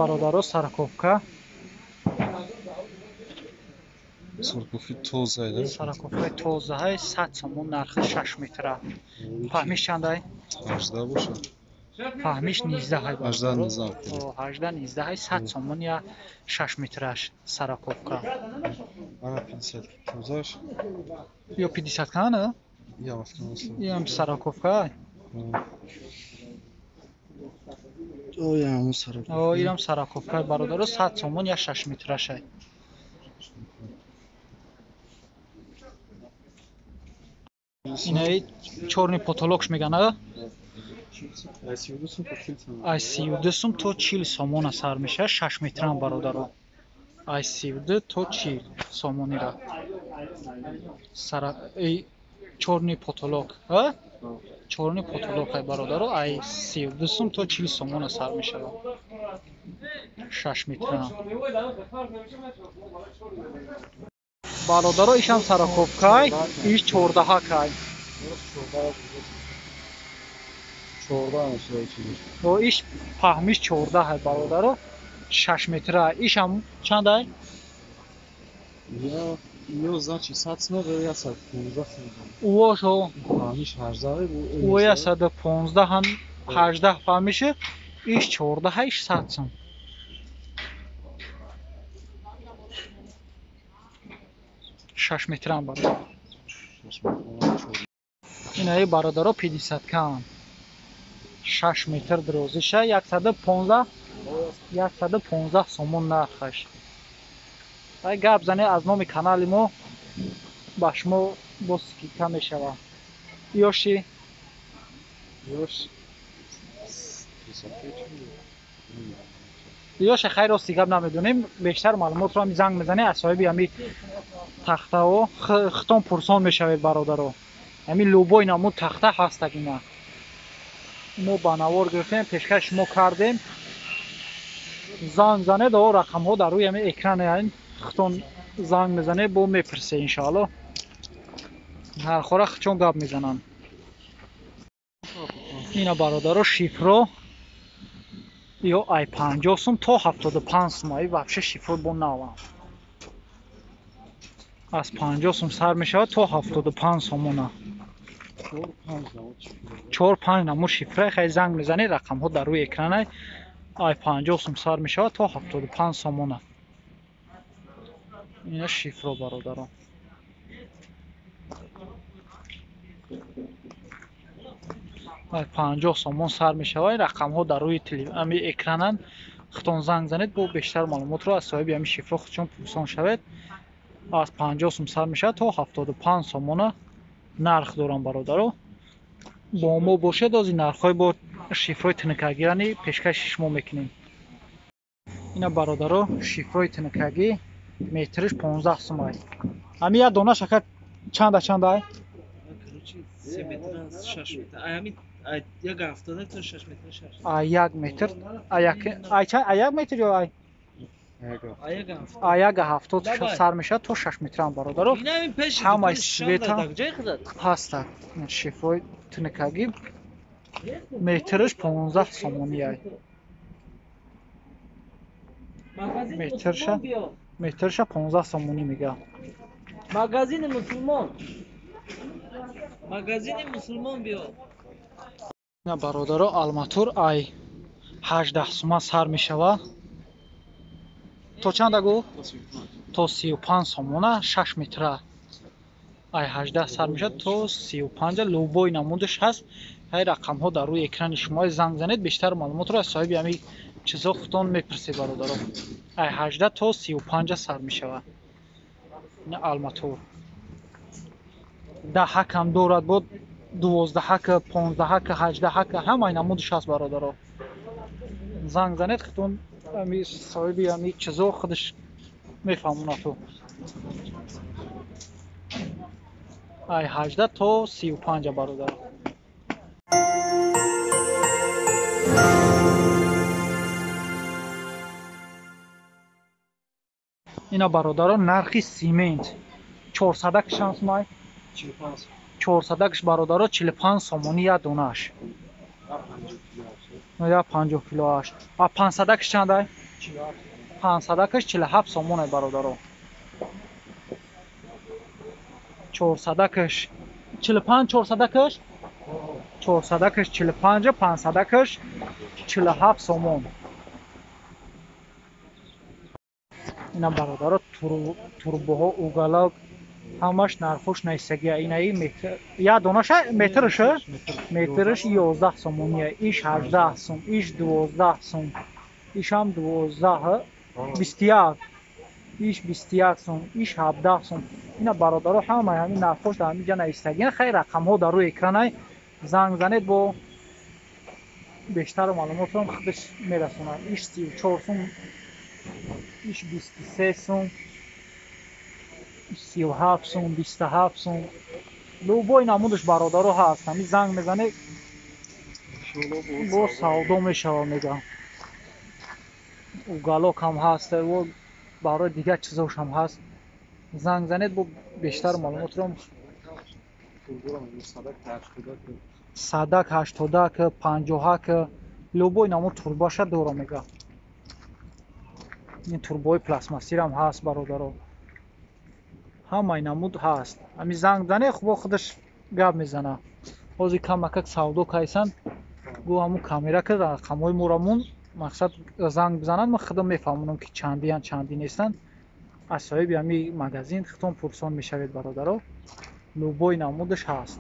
Бародаро сороковка. Сороковки тоза. Сороковкаи тозаҳай 100 сомон нархи 6 метра. Фаҳмиш чандай? 18 бошад. Фаҳмиш 19 ҳай. 18 19. 18 19 ҳай 100 сомон я 6 метраш сороковка. Ана 50 тозаш. Ё 50 кана? Я Иам сороковка. Оям сороковка. О, ирам сороковка бародаро 100 сомон я 6 метрашай. Инаи чорни потолокш мегана? Ай 32 сум то 40 сомона сар мешавад, 6 метрам бародаро. Ай 32 то 40 сомонира. Сара эй чорни потолок, а? Чорни потолок ай бародаро, ай 32 сум то 40 сомона сар мешавад. 6 метрам. Бародаро ишам сороковкай, иш 14 кай. 14 мешавад. О, иш паҳмиш 14 ай бародаро, 6 метра. Ишам чандай? Я ё значит 100 сом ё 115 сом. Уошо паҳмиш 18 ӯ 115 ҳам 18 фаҳмише, иш 14 иш 100 сом. 6 метрам бародар. Инаи бародаро 50 кам. 6 метр дарозиша 115 115 сомон нархаш. Ай гап зане аз номи канали мо ба шумо боз скидка мешавад. Ёши? Ёш. Ёша хайр рости гап намедонем, бештар маълумотро ҳами занг мезанед аз соҳиби ҳами тахтаҳо хитон пурсон мешавед бародаро. Ҳами любой намуд тахта ҳастак ина. Мо ба навор гирифтем, пешкаш шумо кардем. Занг занед, о рақамҳо дар рӯи ҳами экран хитон занг мезанед, бо мепурсе иншоалло. Нархҳоро хичон гап мезананд. Ина бародаро шифро ё ай 50 сум то 75 сум, ай вообще шифро бо навам. Аз 50 сум сар мешавад то 75 сомона. 4-5 намуд шифра хай занг мезанед, рақамҳо дар рӯи экран ай 50 сум сар мешавад то 75 сомона. Ина шифро бародарон. Ай 50 сомон сар мешавад, рақамҳо дар рӯи ами экрананд. Хитон занг занед, бо бештар маълумотро аз соҳиби ами шифро худшон пурсон шавед. Аз 50 сум сар мешавад то 75 сомона нарх дорам бародаро. Бо мо бошед, ози нархҳои бо шифрои тинакагирани пешкаши шумо мекунем. Ина бародаро шифрои тинакагӣ метриш 15 сум ай. Ами як донаш ака чанда чанда ай? 3 метр 6 метр. Ай ами ай 1.70 то 6 метр 6. Ай 1 метр, ай ай ча ай 1 метр ё ай? Ай 1.70 сар мешавад то 6 метрам бародаро. Ҳамаи света ҳастак. Шифрои тинакагӣ метриш 15 сомонӣ ай. Метрша 15 сомонӣ мега. Магазини мусулмон. Магазини мусулмон биё. Ина бародаро алматур ай 18 сума сар мешавад. То чанда гу? То 35 сомона 6 метра. Ай 18 сар мешавад то 35, любой намудаш ҳаст. Ҳай рақамҳо дар рӯи экрани шумо занг занед, бештар маълумотро аз соҳиби ҳами чизо худтон мепурсед бародаро. Ай 18 то 35 сар мешавад. Ина алматур. 10 ҳакам дорад, бо 12 ҳака, 15 ҳака, 18 ҳака ҳамаи намудаш ҳаст бародаро. Занг занед, худтон ами соҳиби ами чизо худаш мефаҳмонад ту. Ай 18 то 35 бародаро. Ина бародаро нархи симент 400 кишан сумай? 45. 400 киш бародаро 45 сомонӣ як донаш. Я 50 килоаш. А 500 киш чандай? 500-каш 47 сомоне бародаро. 400-каш 45, 400-каш 400-каш 45, 500-каш 47 сомон. Ина бародаро турбоҳо, угалок ҳамаш нархош наистагия. Инаи метр як донаша метрш, метрш 11 сомония, иш 18 сом, иш 12 сом, ишам 12, 21, иш 21 сом, иш 17 сом. Ина бародаро ҳамаи ҳамин нархош дар ҳамин ҷа наистагия. Хайр, рақамҳо дар рӯи экранай, занг занед, бо бештар маълумотро худаш мерасонад. Иш 34 сом, иш 23 сом, 37 сом, 27 сом. Любой намудаш бародаро ҳаст. Ҳамин занг мезанед, бо савдо мешава мега. Угалок ҳам ҳаст, барои дигар чизош ҳам ҳаст. Занг занед, бо бештар маълумотро. Садак, ҳаштодак, панҷоҳак, любой намуд турбаша дора мега. Ин турбои пластмассирам ҳаст бародаро. Ҳамаи намуд ҳаст. Ҳамин занг зане, бо худаш гап мезана. Ҳозир камакак савдо кайсан, гу ҳамун камера ки рақамҳои морамон мақсад занг бизананд, ман худам мефаҳмонам ки чандиянд, чандӣ нестанд. Аз соҳиби ҳамин магазин худтон пурсон мешавед бародаро. Любой намудаш ҳаст.